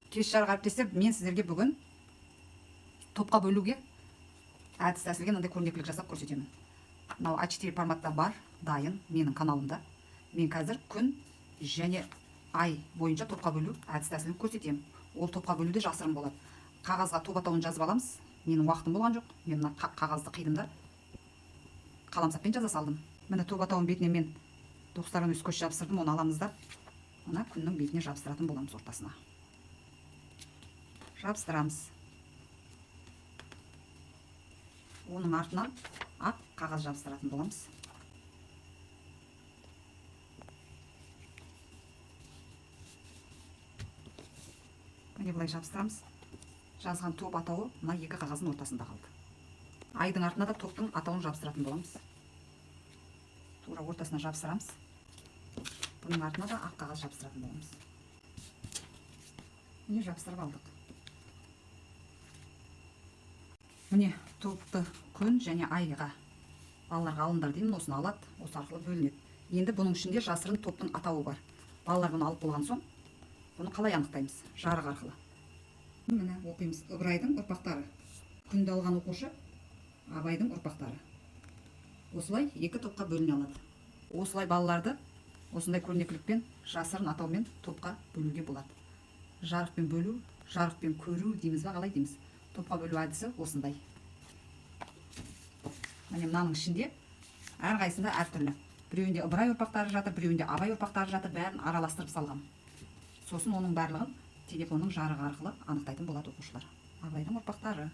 Кеш жарық, әріптестер! Мен сіздерге бүгін топқа бөлуге әдіс тәсілге мынандай көрнекілік жасап көрсетемін. Мынау А4 форматта бар, дайын менің каналымда. Мен қазір күн және ай бойынша топқа бөлу әдіс тәсілін көрсетемін. Ол топқа бөлуде жасырын болады. Қағазға топ атауын жазып аламыз. Менің уақытым болған жоқ, мен мына қағазды қидым да, қаламсаппен жаза салдым. Міне, топ атауын бетіне мен двухсторонний скотч жабыстырдым. Оны аламыз да, мына күннің бетіне жабыстыратын боламыз, ортасына жабыстырамыз. Оның артынан ақ қағаз жабыстыратын боламыз. Міне, былай жабыстырамыз. Жазған топ атауы мына екі қағаздың ортасында қалды. Айдың артына да топтың атауын жабыстыратын боламыз, тура ортасына жабыстырамыз. Бұның артына да ақ қағаз жабыстыратын боламыз. Міне, жабыстырып алдық. Міне, топты күн және айға балаларға алыңдар деймін. Осыны алады, осы арқылы бөлінеді. Енді бұның ішінде жасырын топтың атауы бар. Балалар бұны алып болған соң, бұны қалай анықтаймыз? Жарық арқылы. Міне, оқимыз: Ыбырайдың ұрпақтары. Күнді алған оқушы Абайдың ұрпақтары. Осылай екі топқа бөліне алады. Осылай балаларды осындай көрнекілікпен, жасырын атаумен топқа бөлуге болады. Жарықпен бөлу, жарықпен көру дейміз ба, қалай дейміз, топқа бөлу әдісі осындай. Міне, мынаның ішінде әрқайсысында әртүрлі: біреуінде Ыбырай ұрпақтары жатыр, біреуінде Абай ұрпақтары жатыр. Бәрін араластырып салғам. Сосын оның барлығын телефонның жарығы арқылы анықтайтын болады оқушылар. Абайдың ұрпақтары.